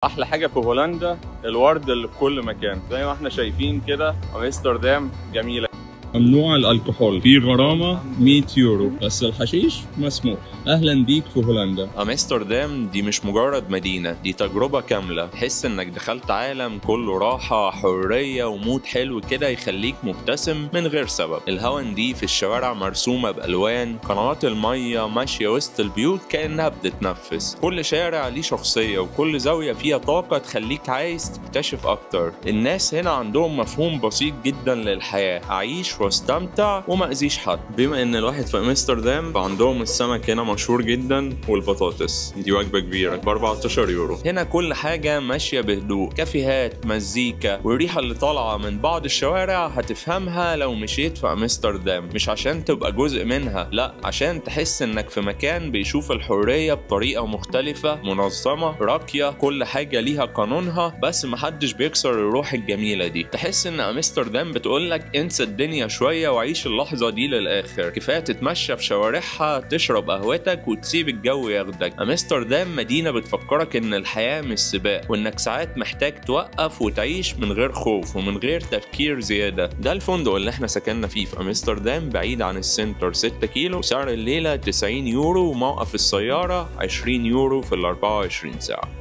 احلى حاجة في هولندا الورد اللي في كل مكان، زي ما احنا شايفين كده. امستردام جميلة. ممنوع الكحول، في غرامة 100 يورو، بس الحشيش مسموح. اهلا بيك في هولندا. امستردام دي مش مجرد مدينة، دي تجربة كاملة. تحس انك دخلت عالم كله راحة، حرية، و mood حلو كده يخليك مبتسم من غير سبب. الهوا نضيف، الشوارع مرسومة بألوان، قنوات المية ماشية وسط البيوت كأنها بتتنفس. كل شارع ليه شخصية، وكل زاوية فيها طاقة تخليك عايز تكتشف اكتر. الناس هنا عندهم مفهوم بسيط جدا للحياة، اعيش واستمتع وما اذيش حد. بما ان الواحد في امستردام فعندهم السمك هنا مشهور جدا، والبطاطس دي وجبة كبيرة ب 14 يورو. هنا كل حاجة ماشية بهدوء، كافيهات، مزيكا، والريحه اللي طالعه من بعض الشوارع هتفهمها لو مشيت في امستردام. مش عشان تبقى جزء منها، لا، عشان تحس انك في مكان بيشوف الحرية بطريقة مختلفة، منظمة، راقية، كل حاجة ليها قانونها، بس محدش بيكسر الروح الجميلة دي. تحس ان امستردام بتقولك انسى الدنيا شوية وعيش اللحظة دي للآخر. كفاية تتمشى في شوارعها، تشرب قهوتك، وتسيب الجو ياخدك. امستردام مدينة بتفكرك ان الحياة مش سباق، وانك ساعات محتاج توقف وتعيش من غير خوف ومن غير تفكير زيادة. ده الفندق اللي احنا سكننا فيه في امستردام، بعيد عن ال center 6 كيلو، وسعر الليلة 90 يورو، وموقف السيارة 20 يورو في ال 24 ساعة.